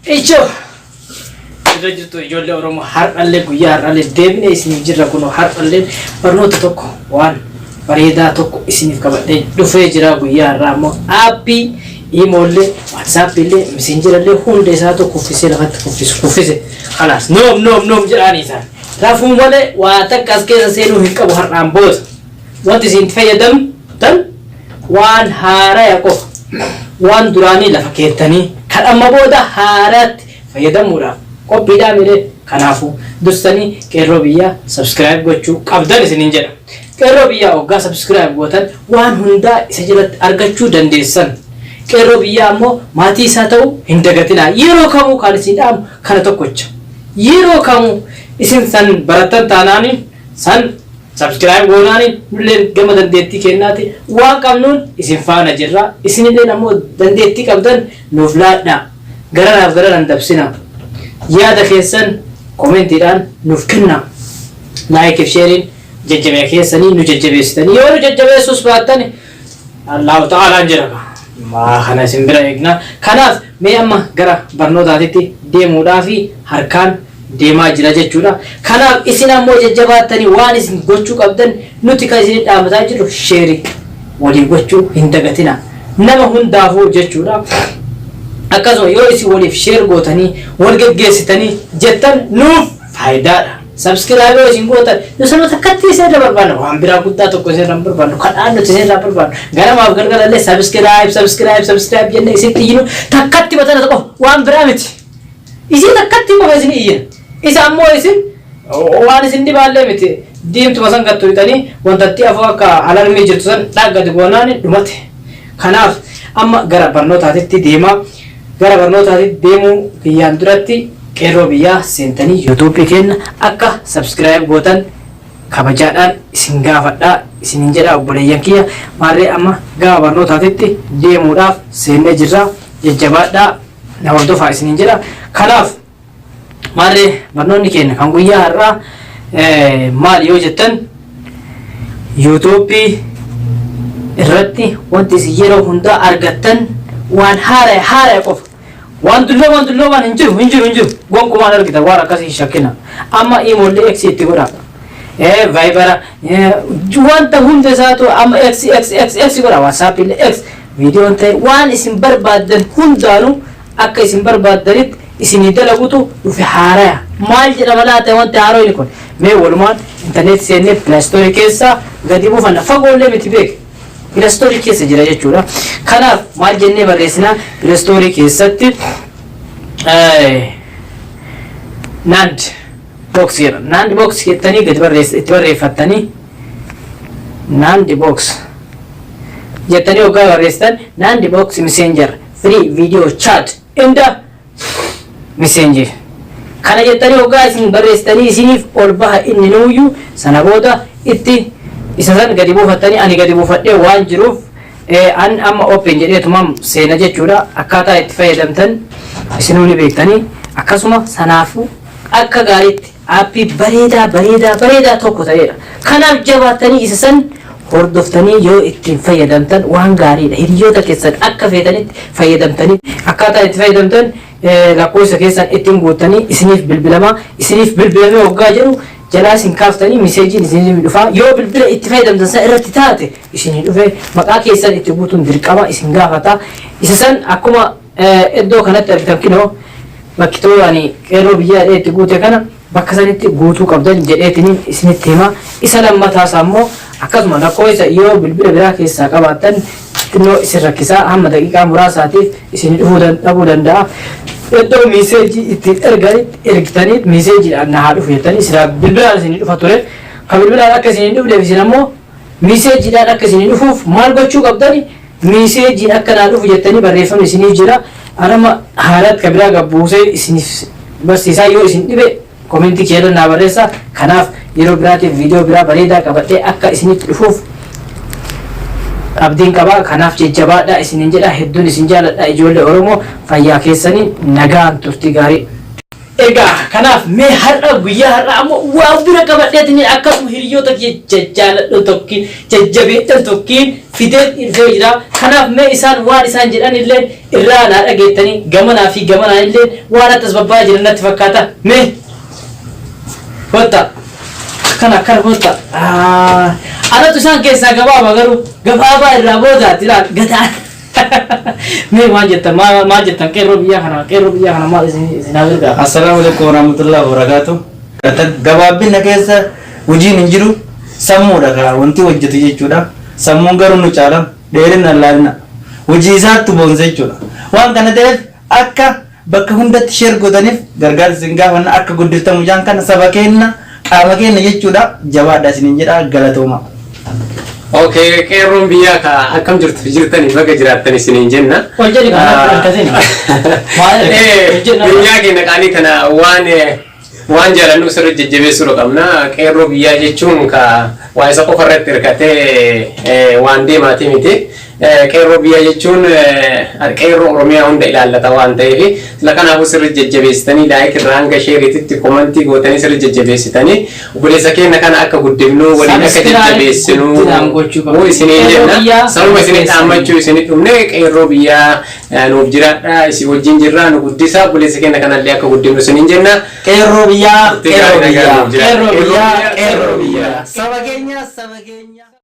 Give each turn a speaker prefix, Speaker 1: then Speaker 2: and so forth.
Speaker 1: Ijoo irra jirtu ijoollee Oromoo, har'allee guyyaa har'allee deebinee isiniif jirra. Kunoo har'allee barnoota tokko, waan bareedaa tokko isiniif qabadhee dhufee jira. Guyyaa har'aa immoo aappii iimoollee, waatsaappiillee, misenjerallee hunda isaatu kuffisee lafatti kuffisu kuffise. Kalaas, noom noom noom jedhaanii isaan rafuu malee waa takka as keessa seenuu hin qabu. Har'aan booda wanti isin itti fayyadamtan waan haaraya qofa. Waan duraanii lafa keettanii kan amma booda haaraatti fayyadamuudhaaf qophiidhaa miree? Kanaafuu dursanii Qeerroo Biyyaa subscribe gochuu qabdan isiniin jedha. Qeerroo Biyyaa hoggaa subscribe gootan waan hundaa isa jalatti argachuu dandeessan. Qeerroo Biyyaa ammoo maatii isaa ta'uu hin dagatinaa. Yeroo kamuu kan isin dhaamu kana tokkocha. Yeroo kamuu isin san barattan taanaani, san subscribe goonaani, nulleen gama dandeettii kennaati waan qabnuun isin faana jirra. Isinilleen ammoo dandeettii qabdan nuuf laadhaa, garanaaf garanan dabsina. Yaada keessan koomentiidhaan nuuf kennaa. Like fi sheeriin jajjabee keessanii nu jajjabeessitanii, yoo nu jajjabeessuus baattan Allahu ta'aalaan jedhama. Maa kana isin bira eegna. Kanaaf mee amma gara barnootaatitti deemuudhaafi harkaan deemaa jira jechuudha. Kanaaf isin ammoo jajjabaattanii waan isin gochuu qabdan, nuti kan isin dhaamataa jirru, share walii gochuu hin dagatina. Nama hundaafuu jechuudha. Akkasuma yoo isin waliif share gootanii wal geggeessitanii jettan nuuf faayidaadha. Subscribe yoo isin gootan, nu sanuma takkatti isin irra barbaanna. Waan biraa guddaa tokko isin irra hin barbaannu. Kadhaan nuti isin irraa barbaannu, ganamaaf galgalallee subscribe, subscribe, subscribe jennee isin iyyinu takkatti batana qofa, waan biraa miti. Isin takkatti qofa isin iyyina. Isa ammoo isin waan isin dhibaallee miti. Diimtuma san gattu hixanii wantatti afoo akka alarmii jirtu san dhaggati goonaan dhumate. Kanaaf amma gara barnootaatitti deemaa. Gara barnootaatitti deemuu kiyyaan duratti Qeerroo Biyyaa seentanii yuutuubii keenya akka subscribe gootan kabajaadhaan isin gaafadhaa isinin jedha, obboleeyyan kiyya. Maarree amma gama barnootaatitti deemuudhaaf seennee jirra. Jajjabaadhaa, na hordofaa isinin jedha. Kanaaf maarree barnoonni keenya kan guyyaa har'aa maali yoo jettan, yuutuubii irratti wanti isin yeroo hundaa argattan waan haaraya haaraya qofa. Waan dulloomaan dulloomaan hin jiru, hin jiru, hin jiru. Gonkumaan argitan waan akkasii hin shakkina. Amma iimoollee X itti godha. Vaayibara wanta hunda isaatu amma X X X X godha. WhatsApp illee X, viidiyoon ta'e, waan isin barbaaddan hundaanuu akka isin barbaaddanitti isinii dalagutu dhufe haaraya. Maal jedhama laata wanti haaroo inni kun? Mee walumaan intarneetii seennee Play Store keessaa gadi buufanna. Fagoollee miti beek. Play Store keessa jira jechuudha. Kanaaf maal jennee barreessinaa? Play Store keessatti Nand Box jedha. Nand Box jettanii gadi barreessa itti barreeffattanii, Nand Box jettanii hoggaa barreessitan, Nand Box Messenger free video chat and messenger kana jettanii hoggaa isin barreessitanii isiniif ol baha inni nuuyyuu. Sana booda itti isa san gadi buufattanii, ani gadi buufadhee waan jiruuf an amma open jedheetuma seena jechuudha. Akkaataa itti fayyadamtan isinuu ni beektanii. Akkasuma sanaafuu akka gaariitti aappii bareedaa bareedaa bareedaa tokko ta'edha. Kanaaf jabaattanii isa san hordoftanii yoo ittiin fayyadamtan waan gaariidha. Hiriyoota keessan akka feetanitti fayyadamtanii, akkaataa itti fayyadamtan lakkoofsa keessan ittiin guuttanii isiniif bilbilama. Isiniif bilbilamee hoggaa jedhu jalaa isin kaaftanii miseejiin isiniif dhufaa. Yoo bilbila itti fayyadamtan san irratti taate isinii dhufe, maqaa keessan itti guutuun dirqama isin gaafata. Isa san akkuma iddoo kanatti argitan, kinoo bakki too ani Qeerroo Biyyaa jedhee itti guute kana bakka sanitti guutuu qabdan jedheetiniin isinitti hima. Isa lammataas ammoo akkasuma lakkoofsa yoo bilbila biraa keessaa qabaattan xinnoo isin rakkisaa, hamma daqiiqaa muraasaatiif isin dhufuu dhabuu danda'a. Iddoo miiseejii ittiin erganitti ergitanii miiseejiidhaan na haa dhufu jettanii, silaa bilbilaan isin dhufa ture. Ka bilbilaan akka isin hin dhufneef, isin ammoo miiseejiidhaan akka isin dhufuuf maal gochuu qabdani? Miiseejiin akka naa dhufu jettanii barreeffamni isiniif jira. Anama haaratti ka biraa gabbuusee isiniif barsiisaa, yoo isin dhibe komentii keessa naa barreessa. Kanaaf yeroo biraatiif viidiyoo biraa bareedaa qabadhee akka isinitti dhufuuf abdiin qaba. Kanaaf jajjabaadha isinin jedha. Hedduun isin jaaladha, ijoollee Oromoo. Fayyaa keessanii, nagaan turtii gaarii. Egaa kanaaf mee har'a guyyaa har'a ammoo waa bira qabadheetiin akkasuma hiriyoota kiyya jajjaaladhu tokkiin jajjabeedhan tokkiin fidee dhufee jira. Kanaaf mee isaan waan isaan jedhan illee irraa naa dhageettanii gamanaa fi gamanaan illee waan akkas babbaa jiran natti fakkaata. Mee kottaa akkana akkana kottaa. Anatu isaan keessaa gabaabaa garuu gabaabaa irraa boodaati ilaal gataa. Mee maal jettan maal jettan qeerroo biyyaa kana qeerroo biyyaa kana maal isin isin haa gargaaru?
Speaker 2: Assalaamu alaikum warahmatullahi wabarakatuh. Gabaabbina keessa hojiin hin jiru, sammuudha kaa wanti hojjetu jechuudha. Sammuun garuu nu caala, dheerina laalina. Hojii isaatti boonsa jechuudha. Waan kana ta'eef akka bakka hundatti share gootaniif gargaarsa isin gaafanna, akka guddiftan mucaan kana saba keenya qaama keenya jechuudha. Jabaadha isiniin jedha, galatooma.
Speaker 3: Okay, qeerroon biyyaa ka akkam jirtu jirtanii baga jiraattan isiniin jenna.
Speaker 1: Ol jedhi kana akkasiin. Maal
Speaker 3: Biyyaa keenya qaalii tana waan jaalannu sirri jajjabeessuu qabna. Qeerroo biyyaa jechuun ka waa isa qofa irratti hirkatee waan deemaati miti. Qeerroo biyyaa jechuun qeerroo Oromiyaa hunda ilaallata waan ta'eef, sila kanaafuu sirri jajjabeessitanii like irraa hanga shareiitti commentii gootanii sirri jajjabeessitanii obboleessa keenya kana akka guddifnu waliin akka jajjabeessinu isiniin jenna. Sababa isinii dhaammachuu isinii dhumne, qeerroo biyyaa nuuf jiraadha, isin wajjin jirra, nu guddisa, obboleessa keenya kanallee akka guddifnu isiniin jenna.
Speaker 2: Qeerroo biyyaa, qeerroo biyyaa, qeerroo biyyaa, qeerroo biyyaa. Saba keenya, saba keenya.